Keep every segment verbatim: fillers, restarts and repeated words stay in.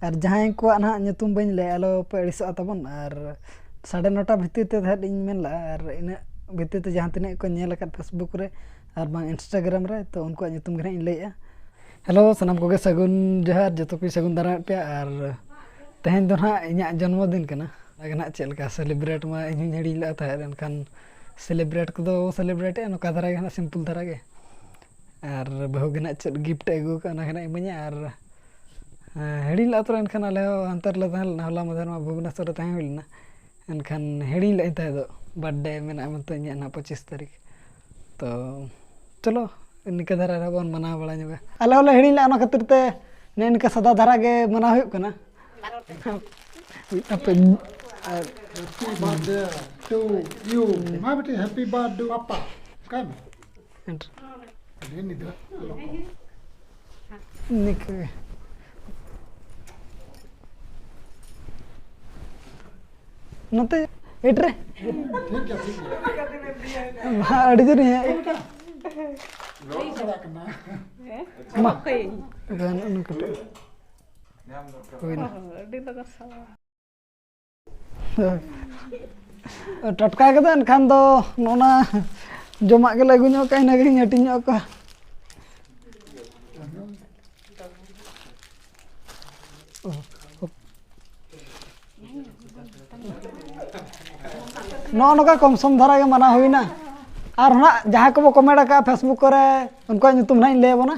ᱟᱨ ᱡᱟᱦᱟᱸᱭ ᱠᱚᱣᱟᱜ ᱱᱟᱦᱟᱜ ᱧᱩᱛᱩᱢ ᱵᱟᱹᱧ ᱞᱟᱹᱭᱟ, ᱟᱞᱚ ᱯᱮ ᱟᱹᱲᱤᱥᱚᱜᱼᱟ ᱛᱟᱵᱚᱱ᱾ ᱟᱨ ᱥᱟᱲᱮ ᱱᱚᱴᱟ ᱵᱷᱤᱛᱤᱨ ᱛᱮ ᱛᱟᱦᱮᱸᱫ ᱤᱧ ᱢᱮᱱ ᱞᱟᱜᱼᱟ, ᱟᱨ ᱤᱱᱟᱹᱜ ᱵᱷᱤᱛᱤᱨ ᱛᱮ ᱡᱟᱦᱟᱸ ᱛᱤᱱᱟᱹᱜ ᱠᱚ ᱧᱮᱞ ᱟᱠᱟᱫ Facebook ᱨᱮ ᱟᱨ ᱵᱟᱝ Instagram ᱨᱮ, ᱛᱚ ᱩᱱᱠᱩᱣᱟᱜ ᱧᱩᱛᱩᱢ ᱜᱮ ᱱᱟᱦᱟᱜ ᱤᱧ ᱞᱟᱹᱭᱮᱜᱼᱟ᱾ ᱦᱮᱞᱳ, ᱥᱟᱱᱟᱢ ᱠᱚᱜᱮ ᱥᱟᱹᱜᱩᱱ ᱡᱚᱦᱟᱨ, ᱡᱚᱛᱚ ᱠᱚᱧ ᱥᱟᱹᱜᱩᱱ ᱫᱟᱨᱟᱢᱮᱫ ᱯᱮᱭᱟ᱾ ᱟᱨ ᱛᱮᱦᱮᱧ ᱫᱚ ᱱᱟᱦᱟᱜ ᱤᱧᱟᱹᱜ ᱡᱚᱱᱢᱚ ᱫᱤᱱ ᱠᱟᱱᱟ᱾ ᱚᱱᱟ ᱜᱮ ᱱᱟᱦᱟᱜ ᱪᱮᱫ ᱞᱮᱠᱟ celebrate ᱢᱟ ᱤᱧ ᱦᱚᱸᱧ ᱦᱤᱲᱤᱧ ᱞᱮᱫ ᱛᱟᱦᱮᱸᱫ, ᱮᱱᱠᱷᱟᱱ celebrate ᱠᱚᱫᱚ celebrate ᱮᱫᱼᱟ ᱱᱚᱝᱠᱟ ᱫᱷᱟᱨᱟ ᱜᱮ ᱱᱟᱦᱟᱜ, simple ᱫᱷᱟᱨᱟ ᱜᱮ᱾ ᱟᱨ ᱵᱟᱹᱦᱩ ᱜᱮ ᱱᱟᱦᱟᱜ ᱪᱮᱫ gift ᱮ ᱟᱹᱜᱩ ᱟᱠᱟᱫ, ᱚᱱᱟ ᱜᱮ ᱱᱟᱦᱟᱜ ᱤᱢᱟᱹᱧᱟ᱾ ᱟᱨ ᱦᱮᱸ, ᱦᱤᱲᱤᱧ ᱞᱮᱫ ᱛᱚᱨᱟ, ᱮᱱᱠᱷᱟᱱ ᱟᱞᱮ ᱦᱚᱸ ᱦᱟᱱᱛᱮ ᱨᱮᱞᱮ ᱛᱟᱦᱮᱸ ᱞᱮᱱᱟ, ᱦᱚᱞᱟ ᱢᱟᱫᱷᱮᱨ ᱢᱟ ᱵᱷᱩᱵᱽᱱᱮᱥᱚᱨ ᱨᱮ ᱛᱟᱦᱮᱸ ᱦᱩᱭ ᱞᱮᱱᱟ, ᱮᱱᱠᱷᱟᱱ ᱦᱤᱲᱤᱧ ᱞᱮᱫ ᱟᱹᱧ ᱛᱟᱦᱮᱸ ᱫᱚ, birthday ᱢᱮᱱᱟᱜᱼᱟ ᱢᱮᱱᱛᱮ ᱤᱧᱟᱹᱜ ᱱᱟᱦᱟᱜ ᱯᱚᱸᱪᱤᱥ ᱛᱟᱹᱨᱤᱠᱷ᱾ ᱛᱚ ᱪᱚᱞᱚ, ᱱᱤᱝᱠᱟᱹ ᱫᱷᱟᱨᱟ ᱨᱮᱦᱚᱸ ᱵᱚᱱ ᱢᱟᱱᱟᱣ ᱵᱟᱲᱟ ᱧᱚᱜᱟ᱾ ᱟᱞᱮ ᱦᱚᱸᱞᱮ ᱦᱤᱲᱤᱧ ᱞᱮᱫᱼᱟ, ᱚᱱᱟ ᱠᱷᱟᱹᱛᱤᱨ ᱛᱮ ᱱᱮᱜᱼᱮ ᱱᱤᱝᱠᱟᱹ ᱥᱟᱫᱟ ᱫᱷᱟᱨᱟ ᱜᱮ ᱢᱟᱱᱟᱣ ᱦᱩᱭᱩᱜ ᱠᱟᱱᱟ᱾ ᱟᱯᱮ, ᱟᱨ Happy birthday to you. ᱢᱟ ᱵᱤᱴᱤ, happy birthday ᱯᱟᱯᱟ᱾ ᱚᱠᱟᱭ ᱢᱮ? ᱮᱱᱴ᱾ ᱟᱹᱰᱤ ᱱᱤᱫᱷᱟᱹ᱾ ᱱᱤᱠᱟᱹ ᱜᱮ᱾ ᱱᱚᱛᱮ ᱮᱴ ᱨᱮ᱾ ᱴᱷᱤᱠ ᱜᱮᱭᱟ, ᱴᱷᱤᱠ ᱜᱮᱭᱟ᱾ ᱵᱟ, ᱟᱹᱰᱤ ᱡᱳᱨ ᱤᱧ ᱦᱮᱡ᱾ ᱞᱚᱦᱚᱫ ᱪᱟᱵᱟᱜ ᱠᱟᱱᱟ᱾ ᱢᱟ᱾ ᱜᱟᱱᱚᱜ ᱱᱚᱝᱠᱟ ᱴᱟᱜ᱾ ᱦᱩᱭᱱᱟ᱾ ᱟᱹᱰᱤ ᱞᱚᱜᱚᱱ ᱥᱟᱵᱟ᱾ ᱴᱟᱴᱠᱟ ᱜᱮᱫᱚ, ᱮᱱᱠᱷᱟᱱ ᱫᱚ ᱱᱚᱜᱼᱱᱟ ᱡᱚᱢᱟᱜ ᱜᱮᱞᱮ ᱟᱹᱜᱩ ᱧᱚᱜ ᱠᱟᱜᱼᱟ, ᱤᱱᱟᱹ ᱜᱮᱞᱤᱧ ᱦᱟᱹᱴᱤᱧ ᱧᱚᱜ ᱠᱚᱣᱟ᱾ ᱱᱚᱜᱼᱚ ᱱᱚᱝᱠᱟ ᱠᱚᱢ ᱥᱚᱢ ᱫᱷᱟᱨᱟ ᱜᱮ ᱢᱟᱱᱟᱣ ᱦᱩᱭᱱᱟ᱾ ᱟᱨ ᱱᱟᱦᱟᱜ ᱡᱟᱦᱟᱸᱭ ᱠᱚᱵᱚ comment ᱟᱠᱟᱫᱼᱟ Facebook ᱠᱚᱨᱮ, ᱩᱱᱠᱩᱣᱟᱜ ᱧᱩᱛᱩᱢ ᱱᱟᱦᱟᱜ ᱤᱧ ᱞᱟᱹᱭ ᱟᱵᱚᱱᱟ᱾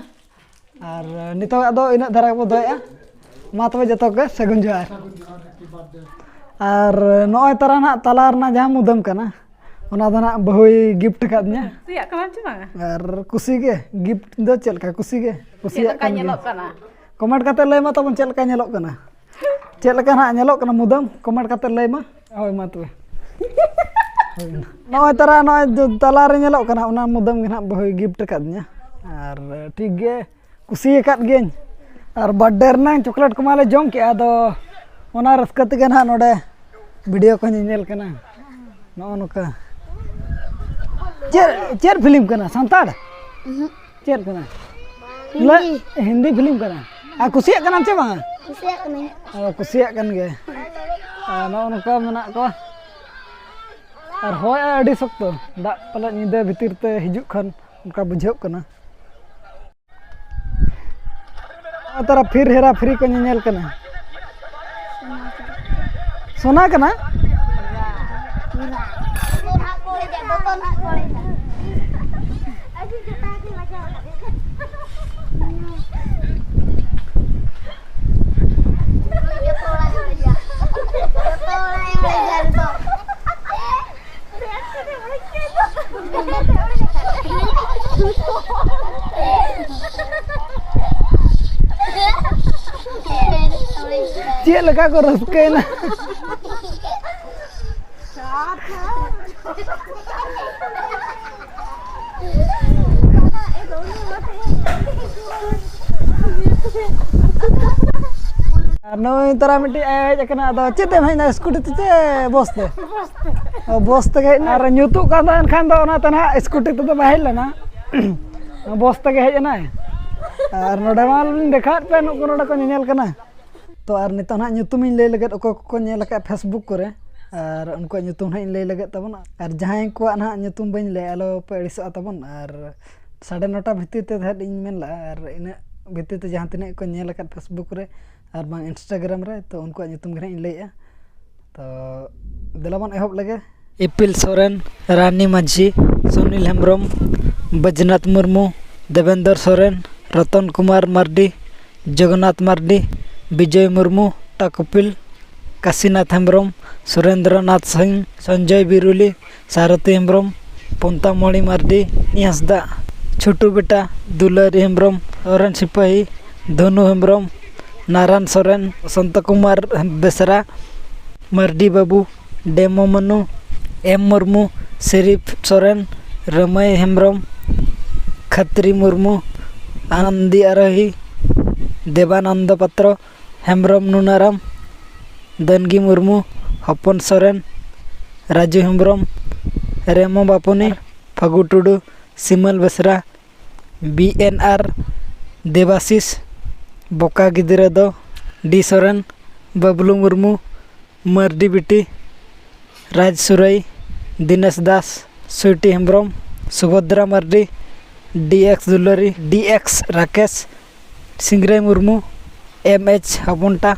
ᱟᱨ ᱱᱤᱛᱚᱜᱟᱜ ᱫᱚ ᱤᱱᱟᱹᱜ ᱫᱷᱟᱨᱟ ᱜᱮᱵᱚ ᱫᱚᱦᱚᱭᱮᱫᱼᱟ᱾ ᱢᱟ ᱛᱚᱵᱮ ᱡᱚᱛᱚ ᱠᱚᱜᱮ ᱥᱟᱹᱜᱩᱱ ᱡᱚᱦᱟᱨ᱾ ᱟᱨ ᱱᱚᱜᱼᱚᱭ ᱛᱟᱨᱟ ᱱᱟᱦᱟᱜ ᱛᱟᱞᱟ ᱨᱮᱱᱟᱜ ᱡᱟᱦᱟᱸ ᱢᱩᱫᱟᱹᱢ ᱠᱟᱱᱟ, ᱚᱱᱟ ᱫᱚ ᱱᱟᱦᱟᱜ ᱵᱟᱹᱦᱩᱭ gift ᱟᱠᱟᱫᱤᱧᱟ᱾ ᱠᱩᱥᱤᱭᱟᱜ ᱠᱟᱱᱟᱢ ᱪᱮ ᱵᱟᱝᱟ? ᱟᱨ ᱠᱩᱥᱤ ᱜᱮ, gift ᱫᱚ ᱪᱮᱫ ᱞᱮᱠᱟ ᱠᱩᱥᱤ ᱜᱮ ᱪᱮᱫ ᱠᱩᱥᱤᱭᱟᱜ ᱞᱮᱠᱟ ᱠᱟᱱ ᱜᱮᱭᱟ᱾ ᱧᱮᱞᱚᱜ ᱠᱟᱱᱟ? Comment ᱠᱟᱛᱮ ᱞᱟᱹᱭ ᱢᱟ ᱛᱟᱵᱚᱱ ᱪᱮᱫ ᱞᱮᱠᱟ ᱧᱮᱞᱚᱜ ᱠᱟᱱᱟ, ᱪᱮᱫ ᱞᱮᱠᱟ ᱱᱟᱦᱟᱜ ᱧᱮᱞᱚᱜ ᱠᱟᱱᱟ ᱢᱩᱫᱟᱹᱢ, comment ᱠᱟᱛᱮ ᱞᱟᱹᱭ ᱢᱟ᱾ ᱦᱳᱭ, ᱢᱟ ᱛᱚᱵᱮ᱾ ᱦᱳᱭ᱾ ᱱᱚᱜᱼᱚᱭ ᱛᱟᱨᱟ, ᱱᱚᱜᱼᱚᱭ ᱡᱮ ᱛᱟᱞᱟᱨᱮ ᱧᱮᱞᱚᱜ ᱠᱟᱱᱟ, ᱚᱱᱟ ᱢᱩᱫᱟᱹᱢ ᱜᱮ ᱱᱟᱦᱟᱜ ᱵᱟᱹᱦᱩᱭ gift ᱟᱠᱟᱫᱤᱧᱟ᱾ ᱟᱨ ᱴᱷᱤᱠ ᱜᱮ, ᱠᱩᱥᱤ ᱟᱠᱟᱫ ᱜᱤᱭᱟᱹᱧ᱾ ᱟᱨ birthday ᱨᱮᱱᱟᱝ chocolate ᱠᱚᱢᱟ ᱞᱮ ᱡᱚᱢ ᱠᱮᱜᱼᱟ, ᱟᱫᱚ ᱚᱱᱟ ᱨᱟᱹᱥᱠᱟᱹ ᱛᱮᱜᱮ ᱱᱟᱦᱟᱜ ᱱᱚᱰᱮ video ᱠᱚ ᱧᱮᱧᱮᱞ ᱠᱟᱱᱟ᱾ ᱱᱚᱜᱼᱚ ᱱᱚᱝᱠᱟ᱾ ᱪᱮᱫ, ᱪᱮᱫ film ᱠᱟᱱᱟ? ᱥᱟᱱᱛᱟᱲ? ᱩᱦᱩᱸ᱾ ᱪᱮᱫ ᱠᱟᱱᱟ? ᱦᱤᱱᱫᱤ᱾ ᱞᱟᱹ-, ᱦᱤᱱᱫᱤ film ᱠᱟᱱᱟ᱾ ᱟᱨ ᱠᱩᱥᱤᱭᱟᱜ ᱠᱟᱱᱟᱢ ᱪᱮ ᱵᱟᱝᱟ? ᱠᱩᱥᱤᱭᱟᱜ ᱠᱟᱹᱱᱟᱹᱧ᱾ ᱚ, ᱠᱩᱥᱤᱭᱟᱜ ᱠᱟᱱ ᱜᱮᱭᱟᱭ᱾ ᱟᱨ ᱱᱚᱜᱼᱚ ᱱᱚᱝᱠᱟ ᱢᱮᱱᱟᱜ ᱠᱚᱣᱟ᱾ ᱟᱨ ᱦᱚᱭ ᱟᱹᱰᱤ ᱥᱚᱠᱛᱚ, ᱫᱟᱜ ᱯᱟᱞᱮ ᱧᱤᱫᱟᱹ ᱵᱷᱤᱛᱤᱨ ᱛᱮ ᱦᱤᱡᱩᱜ ᱠᱷᱟᱱ ᱚᱱᱠᱟ ᱵᱩᱡᱷᱟᱹᱜ ᱠᱟᱱᱟ᱾ ᱱᱚᱜᱼᱚ ᱛᱟᱨᱟ ᱯᱷᱤᱨ ᱦᱮᱨᱟ ᱯᱷᱤᱨᱤ ᱠᱚ ᱧᱮᱧᱮᱞ ᱠᱟᱱᱟ᱾ ᱥᱚᱱᱟ ᱠᱟᱱᱟ? ᱪᱮᱫ ᱞᱮᱠᱟ ᱠᱚ ᱨᱟᱹᱥᱠᱟᱹᱭᱮᱱᱟ᱾ ᱟᱨ ᱱᱩᱭ ᱛᱟᱨᱟ ᱢᱤᱫᱴᱤᱡ ᱮ ᱦᱮᱡ ᱟᱠᱟᱱᱟ᱾ ᱟᱫᱚ ᱪᱮᱫ ᱛᱮᱢ ᱦᱮᱡ ᱮᱱᱟ, ᱥᱠᱩᱴᱤ ᱛᱮ ᱪᱮ ᱵᱚᱥ ᱛᱮ? ᱚ, ᱵᱚᱥ ᱛᱮᱜᱮ ᱦᱮᱡ ᱮᱱᱟ᱾ ᱟᱨ ᱧᱩᱛᱩᱜ ᱠᱟᱱ ᱛᱟᱦᱮᱸ, ᱮᱱᱠᱷᱟᱱ ᱫᱚ ᱚᱱᱟᱛᱮ ᱱᱟᱦᱟᱜ ᱥᱠᱩᱴᱤ ᱛᱮᱫᱚ ᱵᱟᱭ ᱦᱮᱡ ᱞᱮᱱᱟ᱾ ᱵᱚᱥ ᱛᱮᱜᱮ ᱦᱮᱡ ᱮᱱᱟᱭ᱾ ᱟᱨ ᱱᱚᱰᱮ ᱢᱟ ᱞᱤᱧ ᱫᱮᱠᱷᱟᱣᱮᱫ ᱯᱮ, ᱱᱩᱠᱩ ᱱᱚᱰᱮ ᱠᱚ ᱧᱮᱧᱮᱞ ᱠᱟᱱᱟ᱾ ᱛᱚ ᱟᱨ ᱱᱤᱛᱚᱜ ᱱᱟᱦᱟᱜ ᱧᱩᱛᱩᱢᱤᱧ ᱞᱟᱹᱭ ᱞᱟᱹᱜᱤᱫ, ᱚᱠᱚᱭ ᱠᱚᱠᱚ ᱧᱮᱞ ᱟᱠᱟᱫ Facebook ᱠᱚᱨᱮ, ᱟᱨ ᱩᱱᱠᱩᱣᱟᱜ ᱧᱩᱛᱩᱢ ᱱᱟᱦᱟᱜ ᱤᱧ ᱞᱟᱹᱭ ᱞᱟᱹᱜᱤᱫ ᱛᱟᱵᱚᱱ᱾ ᱟᱨ ᱡᱟᱦᱟᱸᱭ ᱠᱚᱣᱟᱜ ᱱᱟᱦᱟᱜ ᱧᱩᱛᱩᱢ ᱵᱟᱹᱧ ᱞᱟᱹᱭᱟ, ᱟᱞᱚ ᱯᱮ ᱟᱹᱲᱤᱥᱚᱜᱼᱟ ᱛᱟᱵᱚᱱ᱾ ᱟᱨ ᱥᱟᱲᱮ ᱱᱚᱴᱟ ᱵᱷᱤᱛᱤᱨ ᱛᱮ ᱱᱟᱦᱟᱜ ᱤᱧ ᱢᱮᱱ ᱞᱟᱜᱼᱟ, ᱟᱨ ᱤᱱᱟᱹᱜ ᱵᱷᱤᱛᱤᱨ ᱛᱮ ᱡᱟᱦᱟᱸ ᱛᱤᱱᱟᱹᱜ ᱠᱚ ᱧᱮᱞ ᱟᱠᱟᱫ Facebook ᱨᱮ ᱟᱨ ᱵᱟᱝ Instagram ᱨᱮ, ᱛᱚ ᱩᱱᱠᱩᱣᱟᱜ ᱧᱩᱛᱩᱢ ᱜᱮ ᱱᱟᱦᱟᱜ ᱤᱧ ᱞᱟᱹᱭᱮᱜᱼᱟ᱾ ᱛᱚ ᱫᱮᱞᱟ ᱵᱚᱱ ᱮᱦᱚᱵ ᱞᱮᱜᱮ᱾ ᱤᱯᱤᱞ ᱥᱚᱨᱮᱱ, ᱨᱟᱱᱤ ᱢᱟᱹᱡᱷᱤ, ᱥᱩᱱᱤᱞ ᱦᱮᱢᱵᱨᱚᱢ, ᱵᱟᱹᱡᱽᱱᱟᱛᱷ ᱢᱩᱨᱢᱩ, ᱫᱮᱵᱮᱱᱫᱚᱨ ᱥᱚᱨᱮᱱ, ᱨᱚᱛᱚᱱ ᱠᱩᱢᱟᱨ ᱢᱟᱨᱰᱤ, ᱡᱚᱜᱚᱱᱱᱟᱛᱷ ᱢᱟᱨᱰᱤ, ᱵᱤᱡᱚᱭ ᱢᱩᱨᱢᱩ, ᱴᱟᱠᱩᱯᱤᱞ, ᱠᱟᱥᱤᱱᱟᱛᱷ ᱦᱮᱢᱵᱨᱚᱢ, ᱥᱩᱨᱮᱱᱫᱨᱚᱱᱟᱛᱷ ᱥᱤᱝ, ᱥᱚᱧᱡᱚᱭ ᱵᱤᱨᱩᱞᱤ, ᱥᱟᱨᱚᱛᱤ ᱦᱮᱢᱵᱨᱚᱢ, ᱯᱚᱱᱛᱟᱢᱚᱬᱤ ᱢᱟᱨᱰᱤ, ᱱᱤ ᱦᱟᱸᱥᱫᱟ, ᱪᱷᱩᱴᱩ ᱵᱮᱴᱟ, ᱫᱩᱞᱟᱹᱨᱤ ᱦᱮᱢᱵᱨᱚᱢ, ᱥᱚᱨᱮᱱ ᱥᱤᱯᱟᱹᱦᱤ, ᱫᱷᱚᱱᱩ ᱦᱮᱢᱵᱨᱚᱢ, ᱱᱟᱨᱟᱱ ᱥᱚᱨᱮᱱ, ᱵᱚᱥᱚᱱᱛᱚ ᱠᱩᱢᱟᱨ ᱵᱮᱥᱨᱟ, ᱢᱟᱨᱰᱤ ᱵᱟᱹᱵᱩ, ᱰᱮᱢᱳ ᱢᱟᱹᱱᱩ, ᱮᱢ ᱢᱩᱨᱢᱩ, ᱥᱤᱨᱤᱯ ᱥᱚᱨᱮᱱ, ᱨᱟᱹᱢᱟᱹᱭ ᱦᱮᱢᱵᱨᱚᱢ, ᱠᱷᱟᱛᱨᱤ ᱢᱩᱨᱢᱩ, ᱟᱱᱚᱱᱫᱤ ᱟᱨᱳᱦᱤ, ᱫᱮᱵᱟᱱᱚᱱᱫᱚ ᱯᱟᱛᱨᱚ, ᱦᱮᱢᱵᱨᱚᱢ ᱱᱩᱱᱟᱨᱟᱢ, ᱫᱟᱹᱱᱜᱤ ᱢᱩᱨᱢᱩ, ᱦᱚᱯᱚᱱ ᱥᱚᱨᱮᱱ, ᱨᱟᱡᱩ ᱦᱮᱢᱵᱨᱚᱢ, ᱨᱮᱢᱚ ᱵᱟᱯᱩᱱᱤ, ᱯᱷᱟᱹᱜᱩ ᱴᱩᱰᱩ, ᱥᱤᱢᱟᱹᱞ ᱵᱮᱥᱨᱟ, ᱵᱤ ᱮᱱ ᱟᱨ ᱫᱮᱵᱟᱥᱤᱥ, ᱵᱚᱠᱟ ᱜᱤᱫᱽᱨᱟᱹ ᱫᱚ ᱰᱤ ᱥᱚᱨᱮᱱ, ᱵᱟᱵᱞᱩ ᱢᱩᱨᱢᱩ, ᱢᱟᱨᱰᱤ ᱵᱤᱴᱤ, ᱨᱟᱡᱽ ᱥᱩᱨᱟᱹᱭ, ᱫᱤᱱᱮᱥ ᱫᱟᱥ, ᱥᱩᱭᱴᱤ ᱦᱮᱢᱵᱨᱚᱢ, ᱥᱩᱵᱷᱚᱫᱨᱟ ᱢᱟᱨᱰᱤ, ᱰᱤ ᱮᱠᱥ ᱫᱩᱞᱟᱹᱨᱤ, ᱰᱤ ᱮᱠᱥ ᱨᱟᱠᱮᱥ, ᱥᱤᱝᱨᱟᱹᱭ ᱢᱩᱨᱢᱩ, ᱮᱢ ᱮᱪ ᱦᱚᱯᱚᱱᱴᱟ,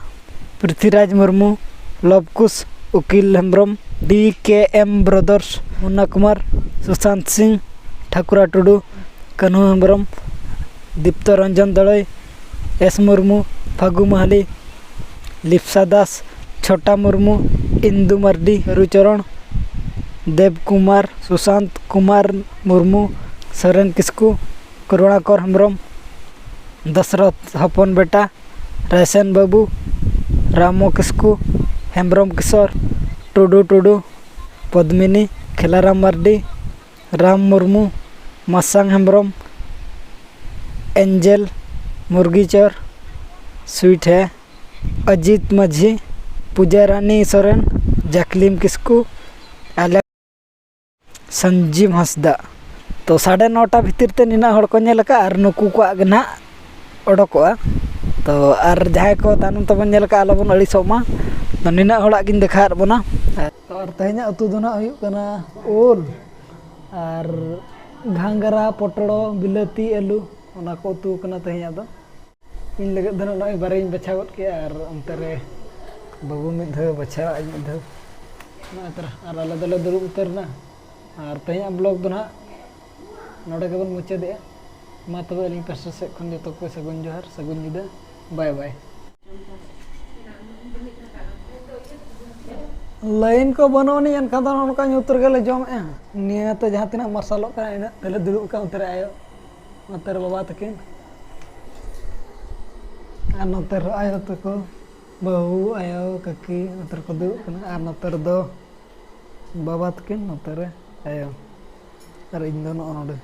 ᱯᱨᱤᱛᱷᱤᱨᱟᱡᱽ ᱢᱩᱨᱢᱩ, ᱞᱚᱵᱽᱠᱩᱥ ᱩᱠᱤᱞ ᱦᱮᱢᱵᱨᱚᱢ, ᱰᱤ ᱠᱮ ᱮᱢ ᱵᱨᱚᱫᱟᱨᱥ, ᱢᱩᱱᱱᱟ ᱠᱩᱢᱟᱨ, ᱥᱩᱥᱟᱱᱛ ᱥᱤᱝ, ᱴᱷᱟᱠᱩᱨᱟ ᱴᱩᱰᱩ, ᱠᱟᱹᱱᱦᱩ ᱦᱮᱢᱵᱨᱚᱢ, ᱫᱤᱯᱛᱚ ᱨᱚᱧᱡᱚᱱ ᱫᱟᱲᱚᱭ, ᱮᱥ ᱢᱩᱨᱢᱩ, ᱯᱷᱟᱹᱜᱩ ᱢᱟᱦᱟᱞᱤ, ᱞᱤᱯᱥᱟ ᱫᱟᱥ, ᱪᱷᱳᱴᱟ ᱢᱩᱨᱢᱩ, ᱤᱱᱫᱩ ᱢᱟᱨᱰᱤ, ᱨᱩᱪᱚᱨᱚᱬ ᱫᱮᱵ ᱠᱩᱢᱟᱨ, ᱥᱩᱥᱟᱱᱛ ᱠᱩᱢᱟᱨ ᱢᱩᱨᱢᱩ, ᱥᱚᱨᱮᱱ ᱠᱤᱥᱠᱩ, ᱠᱚᱨᱩᱬᱟᱠᱚᱨ ᱦᱮᱢᱵᱨᱚᱢ, ᱫᱚᱥᱨᱚᱛᱷ ᱦᱚᱯᱚᱱ ᱵᱮᱴᱟ, ᱨᱟᱭᱥᱮᱱ ᱵᱟᱹᱵᱩ, ᱨᱟᱢᱚ ᱠᱤᱥᱠᱩ, ᱦᱮᱢᱵᱨᱚᱢ ᱠᱤᱥᱚᱨ, ᱴᱩᱰᱩ ᱴᱩᱰᱩ, ᱯᱚᱫᱽᱢᱤᱱᱤ, ᱠᱷᱮᱞᱟᱨᱟᱢ ᱢᱟᱨᱰᱤ, ᱨᱟᱢ ᱢᱩᱨᱢᱩ, ᱢᱟᱥᱟᱝ ᱦᱮᱢᱵᱨᱚᱢ, ᱮᱱᱡᱮᱞ ᱢᱩᱨᱜᱤᱪᱚᱨ, ᱥᱩᱭᱤᱴ ᱦᱮ, ᱚᱡᱤᱛ ᱢᱟᱹᱡᱷᱤ, ᱯᱩᱡᱟᱨᱟᱱᱤ ᱥᱚᱨᱮᱱ, ᱡᱟᱠᱞᱤᱱ ᱠᱤᱥᱠᱩ, ᱟᱞᱮ ᱥᱚᱧᱡᱤᱵ ᱦᱟᱸᱥᱫᱟ᱾ ᱛᱚ ᱥᱟᱲᱮ ᱱᱚᱴᱟ ᱵᱷᱤᱛᱤᱨ ᱛᱮ ᱱᱤᱱᱟᱹᱜ ᱦᱚᱲ ᱠᱚ ᱧᱮᱞ ᱟᱠᱟᱫᱼᱟ ᱟᱨ ᱱᱩᱠᱩ ᱠᱚᱣᱟᱜ ᱜᱮ ᱱᱟᱦᱟᱜ ᱚᱰᱚᱠᱚᱜᱼᱟ᱾ ᱛᱚ ᱟᱨ ᱡᱟᱦᱟᱸᱭ ᱠᱚ ᱛᱟᱭᱱᱚᱢ ᱛᱮᱵᱚᱱ ᱧᱮᱞ ᱟᱠᱟᱫᱼᱟ, ᱟᱞᱚᱵᱚᱱ ᱟᱹᱲᱤᱥᱚᱜ ᱢᱟ᱾ ᱛᱚ ᱱᱤᱱᱟᱹᱜ ᱦᱚᱲᱟᱜ ᱜᱤᱧ ᱫᱮᱠᱷᱟᱣᱟᱫ ᱵᱚᱱᱟ᱾ ᱛᱚ ᱟᱨ ᱛᱮᱦᱮᱧᱟᱜ ᱩᱛᱩ ᱫᱚ ᱱᱟᱦᱟᱜ ᱦᱩᱭᱩᱜ ᱠᱟᱱᱟ ᱳᱞ ᱟᱨ ᱜᱷᱟᱸᱜᱽᱨᱟ, ᱯᱚᱴᱲᱚ, ᱵᱤᱞᱟᱹᱛᱤ, ᱟᱹᱞᱩ, ᱚᱱᱟ ᱠᱚ ᱩᱛᱩ ᱠᱟᱱᱟ ᱛᱮᱦᱮᱧᱟᱜ ᱫᱚ᱾ ᱤᱧ ᱞᱟᱹᱜᱤᱫ ᱫᱚ ᱱᱚᱜᱼᱚᱭ ᱵᱟᱨᱭᱟᱧ ᱵᱟᱪᱷᱟᱣ ᱜᱚᱫ ᱠᱮᱜᱼᱟ ᱟᱨ ᱚᱱᱛᱮ ᱨᱮ ᱵᱟᱹᱵᱩ ᱢᱤᱫ ᱫᱷᱟᱣ ᱵᱟᱪᱷᱟᱣ, ᱟᱡ ᱢᱤᱫ ᱫᱷᱟᱣ᱾ ᱱᱚᱜᱼᱚᱭ ᱛᱚᱨᱟ᱾ ᱟᱨ ᱟᱞᱮ ᱫᱚᱞᱮ ᱫᱩᱲᱩᱵ ᱩᱛᱟᱹᱨ ᱮᱱᱟ᱾ ᱟᱨ ᱛᱮᱦᱮᱧᱟᱜ ᱵᱞᱚᱜ ᱫᱚ ᱱᱟᱦᱟᱜ ᱱᱚᱰᱮ ᱜᱮᱵᱚᱱ ᱢᱩᱪᱟᱹᱫᱮᱜᱼᱟ᱾ ᱢᱟ ᱛᱚᱵᱮ ᱟᱹᱞᱤᱧ ᱯᱟᱥᱴᱟ ᱥᱮᱫ ᱠᱷᱚᱱ ᱡᱚᱛᱚ ᱠᱚ ᱥᱟᱹᱜᱩᱱ ᱡᱚᱦᱟᱨ, ᱥᱟᱹᱜᱩᱱ ᱧᱤᱫᱟᱹ, ᱵᱟᱭ ᱵᱟᱭ᱾ ᱞᱟᱭᱤᱱ ᱠᱚ ᱵᱟᱹᱱᱩᱜ ᱟᱹᱱᱤᱡ, ᱮᱱᱠᱷᱟᱱ ᱫᱚ ᱱᱚᱜᱼᱚ ᱱᱚᱝᱠᱟ ᱧᱩᱛ ᱨᱮᱜᱮ ᱞᱮ ᱡᱚᱢᱮᱜᱼᱟ᱾ ᱱᱤᱭᱟᱹ ᱛᱮ ᱡᱟᱦᱟᱸ ᱛᱤᱱᱟᱹᱜ ᱢᱟᱨᱥᱟᱞᱚᱜ ᱠᱟᱱᱟ, ᱤᱱᱟᱹᱜ ᱛᱮᱞᱮ ᱫᱩᱲᱩᱵ ᱟᱠᱟᱱ᱾ ᱚᱱᱛᱮ ᱨᱮ ᱟᱭᱳ, ᱱᱚᱛᱮ ᱨᱮ ᱵᱟᱵᱟ ᱛᱟᱹᱠᱤᱱ, ᱟᱨ ᱱᱚᱛᱮ ᱨᱮ ᱟᱭᱳ ᱛᱟᱠᱚ, ᱵᱟᱹᱦᱩ, ᱟᱭᱳ, ᱠᱟᱹᱠᱤ, ᱱᱚᱛᱮ ᱨᱮᱠᱚ ᱫᱩᱲᱩᱵ ᱠᱟᱱᱟ᱾ ᱟᱨ ᱱᱚᱛᱮ ᱨᱮᱫᱚ ᱵᱟᱵᱟ ᱛᱟᱹᱠᱤᱱ, ᱱᱚᱛᱮ ᱨᱮ ᱟᱭᱳ, ᱟᱨ ᱤᱧ ᱫᱚ ᱱᱚᱜᱼᱚ ᱱᱚᱰᱮ᱾